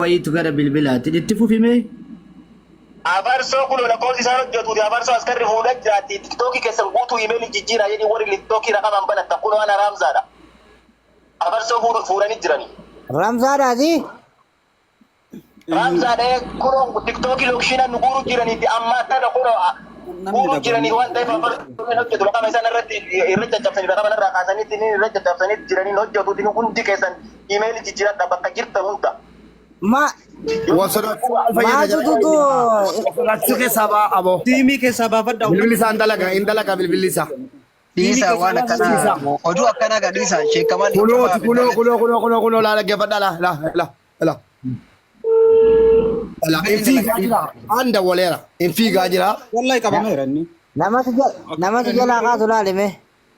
Wayiitu gara bilbilaatiin itti fufimee. Afarsoo kunoo lakkoofsi isaan hojjetuuti afarsoo askarri fuudha jiraatti tiktookii keessan guutuu imeelii jijjiiraa jedhii warri tiktookii raqamaan banattan kunoo ana raamzaadha afarsoo fuudhanii jirani. Ramzaadhaati? Raamzaadha kunoo tiktookii lokshiina nu guuruu jiraniiti ammaa tana kunoo guuruu jiranii waan ta'eef afarsoo hin hojjetu raqama isaan irratti irra caccabsanii raqama irraa kaasaniitti irra caccabsanii jiranii hin hojjetuuti hundi keessan imeelii jijjiiradha bakka jirtan hunda. Ma Wal sodaachisuu maal fayyada maaltu jedha. tutu Wal sodaachisuu keessaa ba'a aboo. Siimii keessaa baafadhaa Bilbilli isaa hin dalaga hin dalaga bilbilli isaa. Siimii Dhiisaa keessaa waan baafadhaa. akkanaa oduu akkanaa gad dhiisaa sheekamaan Kunooti kunoo kunoo kunoo kunoo kunoo laa dhaggeeffadhaa laa laa laa laa. Laa hin fiigaa jira. Aan dawwaleera. Hin fiigaa jira. Wallahi qabameera inni. namatu jala namatu jalaa kaasu laalime.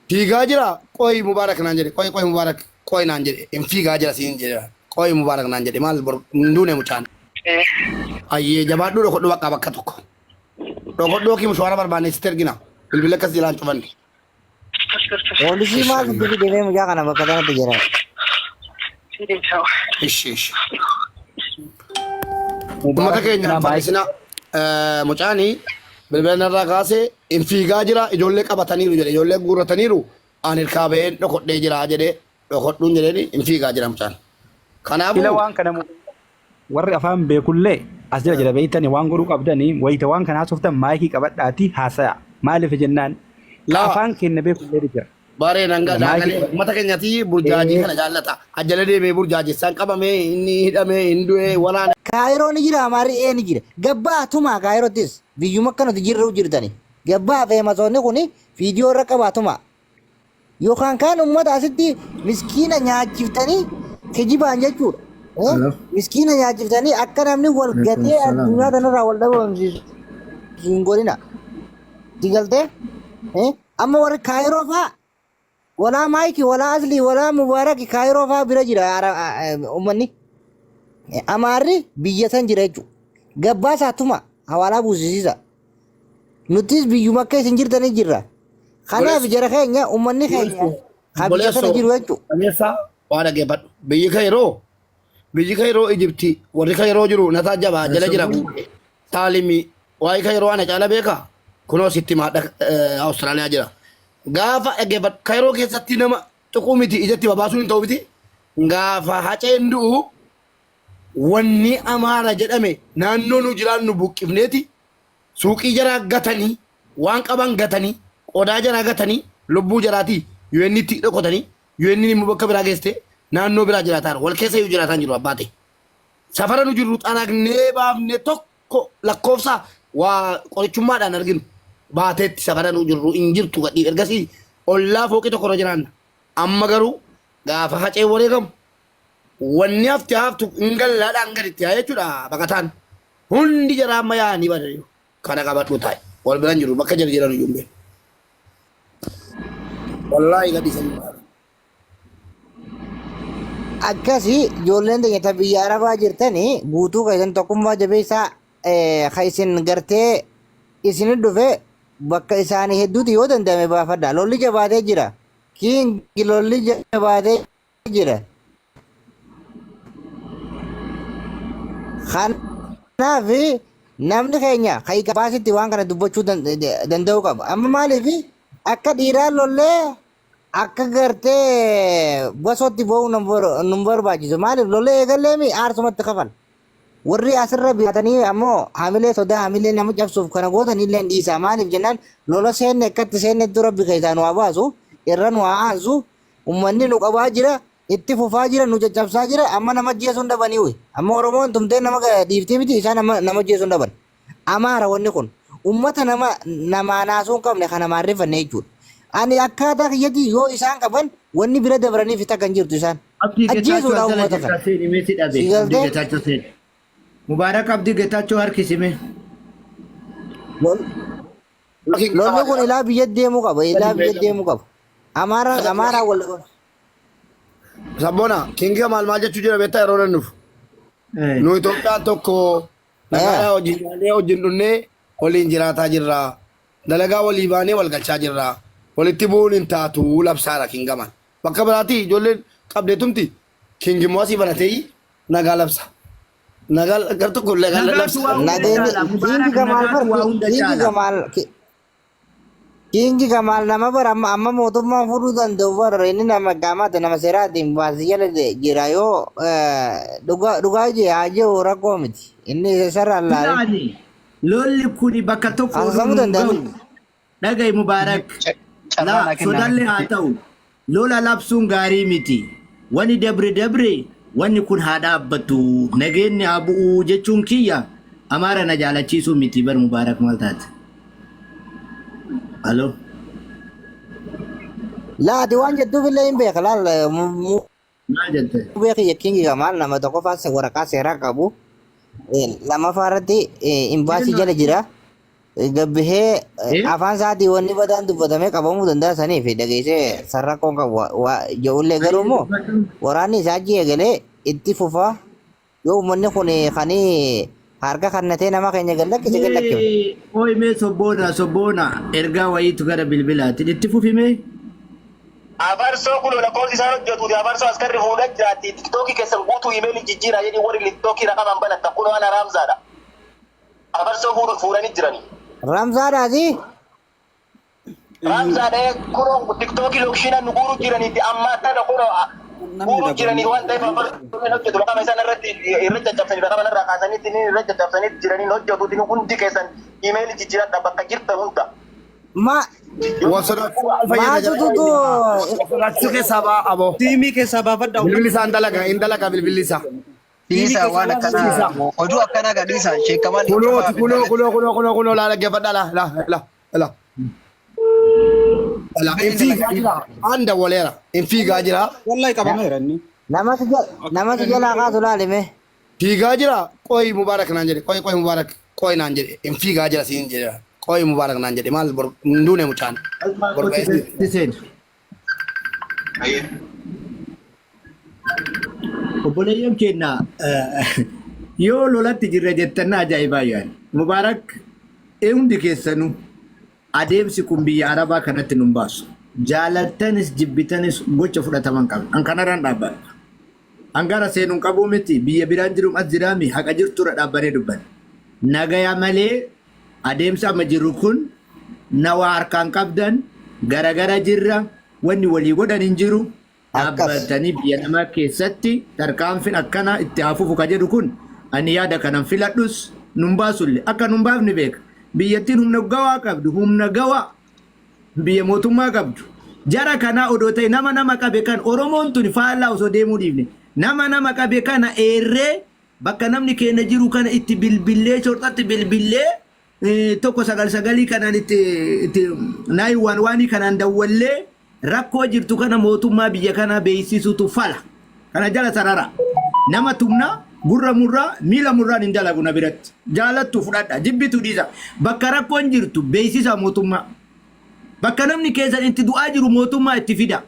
Fiigaa jira qoyi Mubaarak naan jedhe qoyi qoyi Mubaarak qoyi naan jedhe hin fiigaa jira siin jedhe qoyi Mubaarak naan jedhe maal bor hin duune mucaan. Ayyee jabaadhuu dhokodhu bakka bakka tokko. Dhokodhuu yookiin mushaara barbaanne sitti ergina. Bilbila akkas jalaan cufanne. Poolisii maal sitti fidemee mucaa kana bakka kanatti jira. Ishi ishi. Uummata keenya hin farrisinaa. Mucaani bilbila narraa kaasee hin fiigaa jira ijoollee qabataniiru jedhe ijoollee guurrataniiru ani hirkaa ba'een dhokodhee jira jedhe dhokodhuun jedheeni hin fiigaa jira mucaan. Ila Kanaafuu waan kana warri afaan beekullee as jala jala beektani waan godhuu qabdanii wayita waan kana haasoftan maayikii qabadhaatii haasaya. Maaliif jennaan ka laa afaan keenya beekullee ni jira. Baree nanga Ila maayikii daakalee qabadha. uummata keenyati burjaajii kana jaallata. Ajjala deemee burjaajessaan qabamee inni hidhamee hin du'ee waraana. Kaayiroo ni jira Amaarri ee ni jira. Gabbaa tumaa Kaayirottis biyyuma akka nuti jirru jirtani. Gabbaa feemasoonni kun viidiyoo irra qabaa tumaa. Yookaan kaan uummata asitti miskiina nyaachiftanii kijibaan jechuudha. Eh? Hello. Miskiina nyaachiftanii akka namni wal Alaikum gatee salam. addunyaa kanarraa wal dhabamsiisu hin godhina. Digaltee? Eh? Amma warri Kaayiroo faa walaa Maayiki walaa Aslii walaa Mubaaraki Kaayiroo faa bira jira uummanni. Amaarri biyya san jira jechuudha. Gabbaasaa tuma hawaalaa buusisiisa. Nutis biyyuma akka isin jirtanii jirra. Kanaaf jara keenya uummanni keenya kan biyya sana jiru jechuudha. Obboleessa waa dhaggeeffadhu. Biyyi Kaayiroo biyyi Kaayiroo Ijipti warri Kaayiroo jiru nataa jabaa jala jira guute. Saalimi waa'ee Kaayiroo ana caala beekaa? Kunoo sitti maadha Awustiraaliyaa jira. Gaafa dhaggeeffadhu Kaayiroo keessatti nama tuquu miti ijatti babaasuun hin ta'u miti. Gaafa haceen du'u wanni Amaara jedhame naannoo nu jiraannu buqqifneeti suuqii jaraa gatanii waan qaban gatanii qodaa jaraa gatanii lubbuu jaraatii UN'tti dhokotanii UN immoo bakka biraa geessite naannoo biraa jiraataa wal keessa iyyuu jiraataa hin jiru abbaa ta'e. Safara nu jirru xaragnee baafne tokko lakkoofsa waa qorichummaadhaan arginu baateetti safara nu jirru hin jirtu gadhii ergasii ollaa fooqii tokko irra jiraanna. Amma garuu gaafa hacee wareegamu wanni hafte haftu hin gallaadhaan gaditti haa jechuudha baqataan. Hundi jaraa amma yaa'anii badaniiru. Kana qabadhu taa'e. Wal biran jiru bakka jara jiran iyyuu hin beeku. Wallaahi gadhiisanii baala. Akkasi ijoolleen teenya ta biyya Arabaa jirtani guutuu keessan tokkummaa jabeessaa ka isin gartee isin dhufe bakka isaanii hedduuti yoo danda'ame baafadha. Lolli jabaatee jira. Kiingi lolli jabaatee jira. Kanaaf namni keenya kan gabaasitti waan kana dubbachuu danda'uu qaba. Amma maaliif akka dhiiraa lollee akka gartee basootti boo'uu nu barbaachisu. Maaliif lollee eegalleemi aarsumatti kafal. Warri asirra bitatanii ammoo hamilee sodaa hamilee nama cabsuuf kana gootan illee hin dhiisaa. Maaliif jennaan lola seenne akkatti seennetti rabbi keessaa nu haa baasu irra nu haa aansu ummanni nu qabaa jira itti fufaa jira nu caccabsaa jira amma nama ajjeesuu hin dhabanii wi. Amma Oromoon tumtee nama dhiiftii miti isaan amma nama ajjeesuu hin dhaban. Amaara wanni kun ummata nama namaa naasuu hin qabne kan namaa hin rifanne jechuudha. Ani akkaataa kiyyatti yoo isaan qaban wanni bira dabraniif takka hin jirtu isaan. Abdii Getaachoo Ajjeesuudha as jala ummata jirta kana. seeni mee si dhabe. Si Abdii galtee? Getaachoo seeni. Mubaarak Abdii Getaachoo harkisi mee. Lolli kun ilaa biyya deemuu qaba. Ilaa biyya deemuu qaba. Amaara Amaaraa wal dhaban. Sabboona kinga maal maal jechuu jira beektaa yeroo nan dhufu. Nu Itoophiyaan tokko nagaadhaa hojii nyaannee wajjin dhunnee waliin jiraataa jirra. Dalagaa walii baanee wal galchaa jirra. Walitti bu'uun hin taatu labsaara kingamaan. Bakka biraatti ijoolleen qabdee tumti king immoo asii banatee nagaa labsa. Nagaa gar tokko illee kan Nagaatu lallabsa. waa hunda Nageenyi caala. Kingi Mubaarak Kamaal nagaatu bar waa hunda Kingi caala. Kamaal Kingi Kamaal nama bar amma amma mootummaan fudhuu danda'u bar inni nama qaamaati nama seeraatiin baasii jala jira yoo dhugaa dhugaa jee haa jiru rakkoo miti inni isarraa laalin Ilaali lolli kuni bakka tokko oduu haasofamuu nun danda'ani. gahu. Dhaga'i Mubaarak. Carraa Laa naa kennaa. sodallee haa ta'u. Lola labsuun gaarii miti. Wani dabre dabre wanni kun haa dhaabbatu. Nageenyi haa bu'u jechuun kiyya Amaara na jaalachiisuu miti bar Mubaarak maal taate? Aloo. Laa ati waan jettuuf illee hin beeka laal Maal jette? beeki Kingi Kamaal nama tokkoffaa waraqaa seeraa qabu lamaffaa irratti imbaasii jala jira. Gabbihee afaan isaatii wanni badaan dubbatamee qabamuu danda'a saniif dhageessee sarrakkoon qabu jedhullee garuu immoo waraanni isaa achi eegalee itti fufa yoo uummanni kun kan harka kannatee nama keenya gad lakkise gad lakkifne. Ooyi mee sobboona sobboona ergaa wayiitu gara bilbilaatiin itti fufimee. Afarsoo kun lakkoofsi isaan hojjetuuti. Afarsoo askarri fuudhaa jiraatti. Tiktookii keessan guutuu imeelii jijjiiraa jedhii warri tiktookii raqaman banatta. Kun waan haraamsaadha. Afarsoo fuudhanii jirani. Ramsaadhaati. Raamsaadha kunoo tiktookii lokshiina nu guuruu jiraniiti. Amma tana kunoo guuruu jiranii waan ta'eef afarsoo hojjetu. Raqama isaan irratti irra caccabsanii raqama irraa kaasaniitti irra caccabsanii jiranii hojjetuuti. Hundi keessan imeelii jijjiiradha bakka jirtan hunda. Ma Waan sodaachisuu maal fayyada maaltu jedha. tutu Sodaachisuu keessaa ba'a aboo. Siimii keessaa baafadhaa. Bilbilli isaa hin dalaga hin dalaga bilbilli isaa. Dhiisaa waan akkanaa oduu akkanaa gadhiisaa sheekamaan Kunooti kunoo kunoo kunoo kunoo kunoo laa dhaggeeffadhaa laa laa laa laa. Laa hin fiigaa jira. Aan dawwaleera. Hin fiigaa jira. Wallahi qabameera inni. namatti namatti jalaa kaasu laalime. Fiigaa jira. Qoyi Mubaarak naan jedhe. Qoyi qoyi Mubaarak qoyi naan jedhe. Hin fiigaa jira siin jedhe. Qoyi Mubaarak naan jedhe. Maal bor hin duune mucaan. Bor ba'ee. Seen. Obboleeyyan keenya yoo lolatti jirra jettan na ajaa'ibaa yaani. Mubaarak hundi keessanuu adeemsi kun biyya Arabaa kanatti nun baasu. Jaalattanis jibbitanis gocha fudhataman qabna. An kanarraan dhaabbadha. An gara seenuun qabuu miti biyya biraan jirum as jiraami haqa jirturra dhaabbanee dubbanne. Nagaya malee adeemsa amma jirru kun nawaa harkaan qabdan garagara jirra wanni walii godhan hin jiru. Akkas. Dhaabbatanii biyya namaa keessatti tarkaanfiin akkana itti haa fufu ka jedhu kun ani yaada kanan filadhus nun baasulle akka nun baafne beeka. Biyyattiin humna gawaa qabdu humna gawaa biyya mootummaa qabdu. Jara kanaa odoo ta'e nama nama qabe kan Oromoon tuni faallaa osoo deemuu dhiifne nama nama qabe kana eerree bakka namni keenya jiru kana itti bilbillee shorxatti bilbillee 199 kanaan itti itti naayi waan waanii kanaan dawwallee rakkoo jirtu kana mootummaa biyya kanaa beeksisuutu fala. Kana jala sarara. Nama tumnaa gurra murraa miila murraan hin dalagu na biratti. Jaalattu fudhadha jibbitu dhiisa. Bakka rakkoon jirtu beeksisa mootummaa. Bakka namni keessan itti du'aa jiru mootummaa itti fida.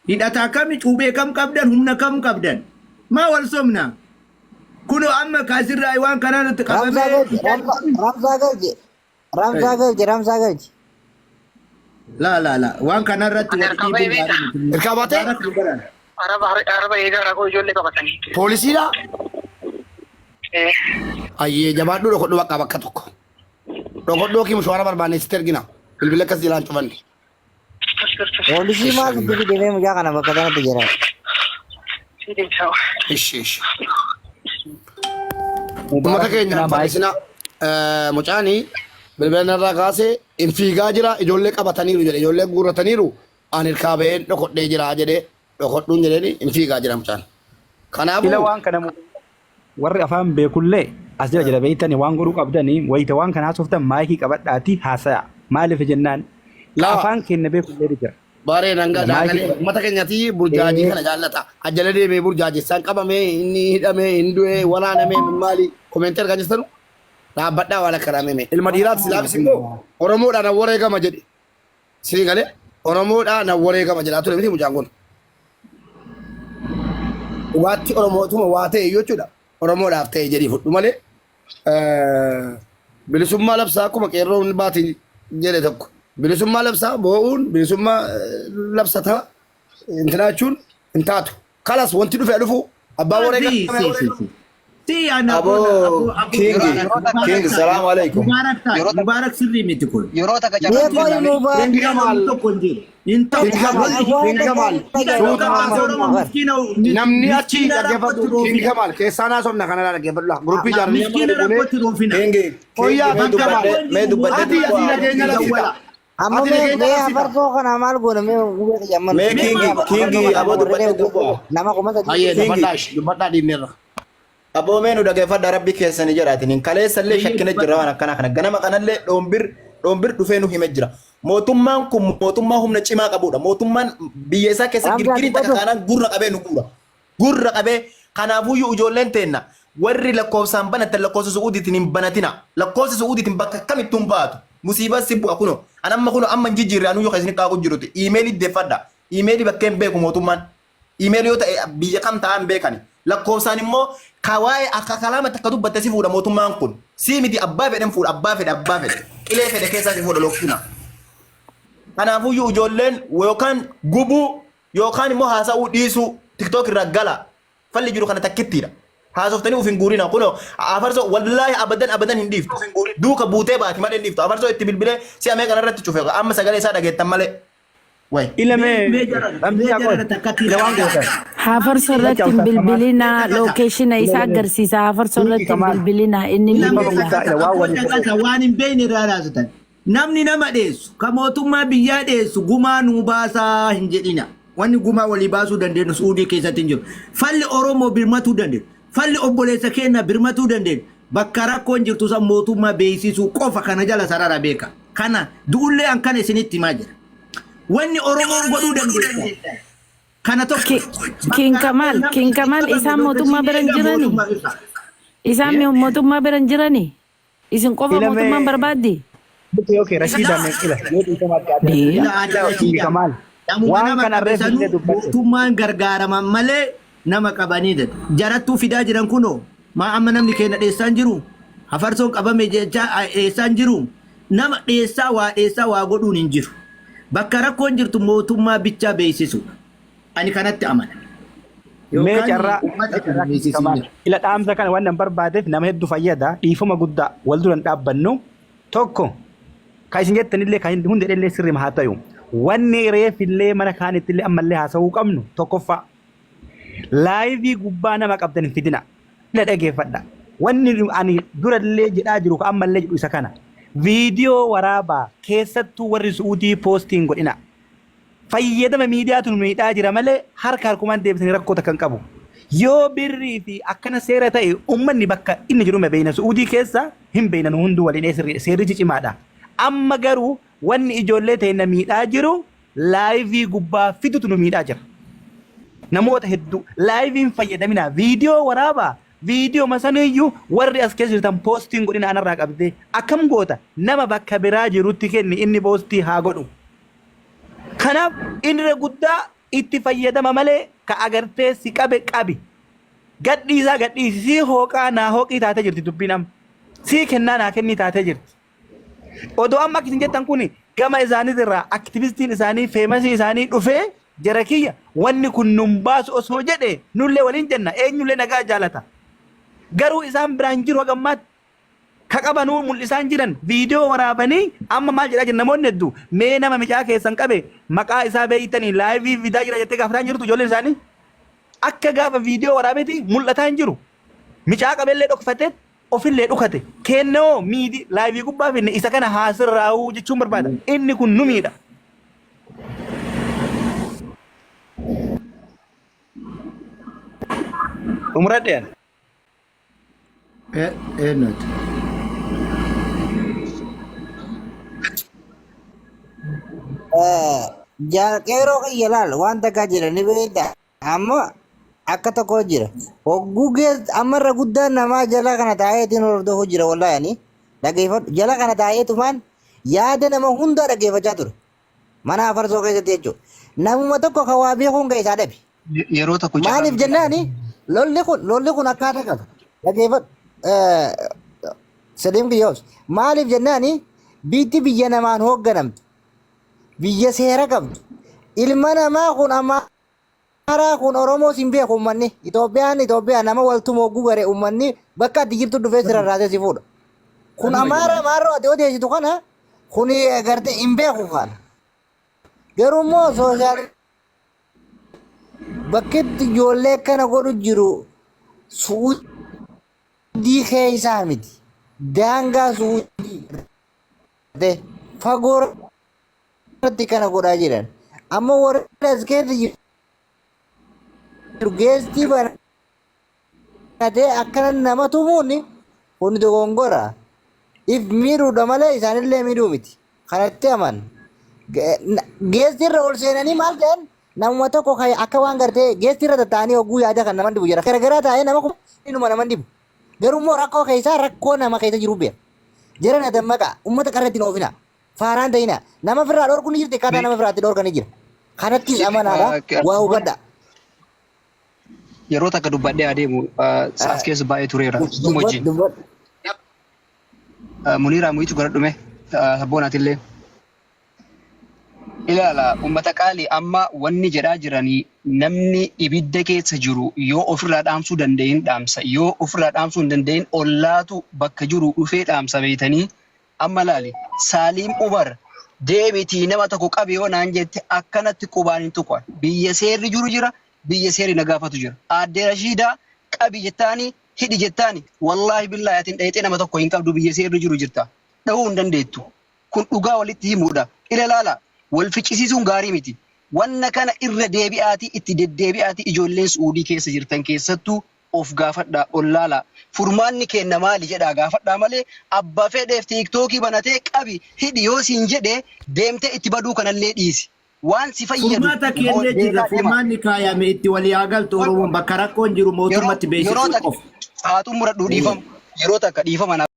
Hidhataa kami cuubee kam qabdan humna kam qabdan. Maa wal somna? Kunoo amma kaasirraa waan kanaan itti Ramsaa qabamee galchi ramsaa galchi ramsaa galchi ramsaa galchi. La la la waan kanarratti wal dhiibuun gaarii miti. Hirkaa baatee? Mubaarak nu baraan. Araba araba eegaa rakkoo ijoollee qabatanii. Poolisiidha. Ayyee jabaadhuu dhokodhu bakka bakka tokko. Dhokodhoo kii mushaara barbaanne sitti ergina. Bilbila akkas jalaan cufanne. Poolisii maal itti fidee mucaa kana bakka kanatti jira. Ishi ishi. Uummata keenya barreessina mucaani bilbila narraa kaasee hin fiigaa jira ijoollee qabataniiru jedhe ijoollee guurrataniiru ani hirkaa ba'een dhokodhee jira jedhe dhokodhuun jedheeni hin fiigaa jira mucaan. Ila Kanaafuu waan kana warri afaan beekullee as jala jala beektanii waan godhuu qabdanii wayita waan kana haasoftan maayikii qabadhaatii haasaya. Maaliif jennaan Laa. afaan keenya beekullee ni jira. Baaree nanga Maayikii daagalee uummata keenyati burjaajii kana jaallata. Ajjala deemee burjaajessaan qabamee inni hidhamee hin du'ee waraanamee maali koomeentii argaa jirtanu dhaabbadhaa waan akkanaa meme. Ilma dhiiraati silaafis immoo Oromoodhaan nan wareegama jedhe. Sii galee Oromoodhaan nan wareegama jedhaa ture miti mucaan kun. Dhugaatti Oromootuma waa ta'e jechuudha. Oromoodhaaf ta'e jedhii fudhu malee bilisummaa labsaa akkuma qeerroon baati jedhe tokko. Bilisummaa labsaa boo'uun bilisummaa labsataa intinaa jechuun hin taatu. Kalas wanti dhufe dhufu abbaa Si wareegama. si si si. Si ana Aboo Kingi Kingi salaamu alaikum. Mubaarak ta'a. Yeroo takka Mubaarak sirrii miti kun. yeroo takka Mee carraan qo'i kenname. Mubaarak. Kingi Kamaal Tokko hin jiru. Hin ta'u. Kingi Kamaal Kingi Kamaal suuta haasofna. Namni achi dhaggeeffatu Kingi Kamaal keessaan haasofna kana dhaggeeffadhu. Guruppii ijaaranii amma Miskiina gadi buunee rakkootti dhuunfina. Kingi Qoyyaa Kingi mee Kingi Kamaal dubbadhee mee dubbadhee ati xiqqoo asii nageenya labsita. Amma Ati mee nageenya mee labsita. afarsoo kana maal goona mee gubee kiyya amma Mee mee Kingi afarsoo Kingi kana aboo warreen dubbadhee xiqqoo. nama 3000. Hayyee Kingi dubbadhaa ishee dubbadhaa dhiinneerra. Aboo mee nu dhageeffadha rabbi keessanii jedhaatiin kaleessallee shakkina jira waan akkanaa kana ganama kanallee dhoombir dhoombir dhufee nu hime jira. Mootummaan kun mootummaa humna cimaa qabudha. Mootummaan biyya isaa keessa Ramzaan girgiriin takka dubbatu. taanaan gurra qabee nu guura. Gurra qabee kanaafuyyuu ijoolleen teenna warri lakkoofsaan banatan lakkoofsa su'uudiitiin hin banatina. Lakkoofsa su'uudiitiin bakka kamittuu hin baatu. Musiibaa si bu'a kuno. An amma kuno amma hin jijjiirre anuyyuu kan isin qaaqu jiruti. Iimeelii deeffadha. Iimeelii bakkee hin beeku mootummaan. Email yoo ta'e biyya kam ta'an beekani. Lakkoofsaan immoo ka waa'ee akka kalaama takka dubbatte si fuudha mootummaan kun. Sii miti abbaa fedhen fuudha abbaa fedhe abbaa fedhe. Qilee fedhe keessaa si fuudha lokkina. Kanaafuyyuu ijoolleen yookaan gubuu yookaan immoo haasa'uu dhiisuu tiktook irraa gala. Falli jiru kana takkittiidha. Haasoftanii uf hin guurina. Kunoo afarsoo wallaahi abadan abadan hin dhiiftu. Duuka buutee baati malee hin dhiiftu. Afarsoo itti bilbilee si'a meeqa narratti cufe amma sagalee isaa dhageettan malee. Way. Ila mee Mee jara mee Ramziyaa qoy jara takkatti ila waan gootan. Hafarso Ila irratti hin cabsa Kamaal. bilbilinaa lookeeshina Ila isaa ila agarsiisa. Hafarso Kingi irratti hin Kamaal. bilbilinaa inni ni Ila mee Dhiifama bilbila. guddaa takka ila waan aboo waliin caqasa godhu. waan hin beekne irraa raasutan. Namni nama dheessu ka mootummaa biyyaa dheessu gumaa nuu baasaa hin jedhina. Wanni gumaa walii baasuu dandeenyu Suudii keessatti hin jiru. Falli Oromoo birmatuu dandeenyu. Falli obboleessa keenya birmatuu dandeenyu. Bakka rakkoon jirtu san mootummaa beeksisuu qofa kana jala sarara beeka. Kana du'ullee an kana isinitti himaa jira. Wanni Oromoon godhuu dandeessan kana tokko. King Bakka rakkoon Kamaal, namni King itti Kamaal qabame isaan mootummaa lookeshinii bira hin eegaa jirani. mootummaa ibsa. Isaan mootummaa bira hin jirani. Isin qofa Ila mootummaan mee barbaaddi. Okay, okay, Rashida mee ila yoo dhiifama adda addaa Dee. Ila ila aadaa Kingi Rashiida. Kamaal Namuma waan nama kana qabe reef sanuu illee dubbatte. mootummaan gargaaraman malee nama qabanii jedhu. Jarattuu fidaa jiran kunoo maa amma namni keenya dheessaan jiru hafarsoon qabame jechaa dheessaan jiru nama dheessaa waa dheessaa waa godhuun hin jiru. Bakka rakkoon jirtu mootummaa bichaa beeksisuudha. Ani kanatti amana. Mee Yookaan carraa uummata mee kana carraa Kingi beeksisiin Kamaal jira. ila dhaamsa kana waan nan barbaadeef nama hedduu fayyada dhiifama guddaa wal duran dhaabbannu tokko kan isin jettanillee kan hundi illee sirrima haa ta'u wanni reefillee mana kaanittillee ammallee haasa'uu qabnu tokkoffaa Laayivii gubbaa nama qabdan hin fidina. Ila dhageeffadha. Wanni ani durallee jedhaa jiru ka ammallee jedhu isa kana. Viidiyoo waraabaa keessattuu warri Su'uudii poostii hin godhina. Fayyadama miidiyaatu nu miidhaa jira malee harka harkumaan deebisanii rakkoo takka hin qabu. Yoo birrii fi akkana seera ta'e uummanni bakka inni jiru beeyna Su'uudii keessa hin beeyna nu hunduu waliin seerrichi cimaadha. Amma garuu wanni ijoollee teenna miidhaa jiru laayivii gubbaa fidutu nu miidhaa jira. Namoota hedduu laayivii hin fayyadaminaa viidiyoo waraabaa viidiyoo masaniyyuu warri as keessa jirtan poostiin godhina anarraa qabdee akkam goota nama bakka biraa jirutti kenni inni poostii haa godhu. Kanaaf inni guddaa itti fayyadama malee ka agartee si qabe qabi. Gadhiisaa gadhiisi sii hooqaa naa hooqii taatee jirti dubbiin amma. Sii kennaa naa kennii taatee jirti. Odoo amma akka isin jettan kun gama isaaniitirraa aktivistiin isaanii feemasii isaanii dhufee jara kiyya wanni kun nun baasu osoo jedhe nullee waliin jenna eenyullee nagaa jaalata. Garuu isaan biraan jiru haga ammaatti ka qabanuu mul'isaan jiran viidiyoo waraabanii amma maal jedhaa jiran namoonni hedduu mee nama micaa keessan qabe maqaa isaa beeytanii laayivii fidaa jira jettee gaafataa hin jirtu ijoolleen isaanii akka gaafa viidiyoo waraabeeti mul'ataa hin jiru. Micaa qabellee dhokfatee ofillee dhukate. Keenna hoo miidi laayivii gubbaa finne isa kana haa sirraa'uu jechuun barbaada. Inni kun nu miidha. Xumuradhe ani. Eenyuti? Qeeroo kiyya laal waan takkaa jira ni beekta. Amma akka tokko jira. Hogguu gees amma irra guddaan namaa jala kana taa'eetiin hordofuu jira wallahi ani dhageeffadhu. Jala kana taa'eetumaan yaada nama hundaa dhageeffachaa ture. Mana afarsoo keessatti jechuudha. Namuma tokko kan waa beekuun keessaa dhabe. Yeroo tokko carraa Maaliif nu jennaani lolli kun akkaataa qaba. Dhageeffadhu. Sadiin biyyoos. Maaliif jennaani biitti biyya namaan hoogganamtu. Biyya seera qabdu. Ilma namaa kun amma Amaaraa kun Oromoos hin beeku uummanni. Itoophiyaan Itoophiyaa nama waltumu hogguu gare uummanni bakka ati jirtu dhufee si rarraasee si fuudha. Kun Amaara maarroo ati odeessitu kana kun gartee hin beeku kana. Garuu immoo sooshaal bakkitti ijoollee akkana godhu jiru Su'uudii keessaa miti. Daangaa Su'uudii gartee fagoo irratti kana godhaa jiran. Amma warri as keessa jiru geestii banatee akkana nama tumuun kun dogongora. If miidhuudha malee isaanillee miidhuu miti. Kanatti aman. Geestii irra ol seenanii maal ta'an namuma tokko kan akka waan gartee geestii irra tattaa'anii hogguu yaada kan naman dhibu jira. Garagaraa taa'ee nama kun inuma naman dhibu. Garuu immoo rakkoo keessaa rakkoo nama keessa jiru beeka. Jara na dammaqaa uummata qarreetti hin oofina. Faaraan ta'ina. Nama firraa dhorkuun ni jirti akkaataa nama firaatti dhorkan ni jira. Kanattis amanaadha. Waa hubadha. Yeroo takka dubbadhee adeemu as keessa baay'ee tureera. Dubbadhu Wajjin. dubbadhu. Muniiraa muyitu godhadhume sabboonatillee. Ilaala uummata qaalii amma wanni jedhaa jiranii namni ibidda keessa jiru yoo ofirraa dhaamsuu danda'in dhaamsa yoo ofirraa dhaamsuu hin danda'in ollaatu bakka jiru dhufee dhaamsa beeytanii amma laali Saaliim Umar deemitii nama tokko qabi yoo naan jette akkanatti qubaan hin tuqan biyya seerri jiru jira biyya seerri na gaafatu jira aadde Rashiidaa qabi jettaani hidhi jettaani wallaahi billaahi atin dhayxee nama tokko hin qabdu biyya seerri jiru jirta dhahuu hin dandeettu Kun dhugaa walitti himuudha. Ila laala, wal ficcisiisuun gaarii miti. Wanna kana irra deebi'aatii itti deddeebi'aatii ijoolleen Su'uudii keessa jirtan keessattuu of gaafadhaa, ol laalaa. Furmaanni keenna maali jedhaa gaafadhaa malee abba fedheef tiiktookii banatee qabi, hidhi yoo siin jedhe deemtee itti baduu kanallee dhiisi. Waan si fayyadu Furmaata kennee jirra. beekaa deema. Furmaanni kaayame itti walii haa galtu Oromoon bakka rakkoon jiru Yeroo mootummatti yeroo beeksisuu takka qofa. haa xumuradhuu dhiifama. Yeroo takka dhiifama naa.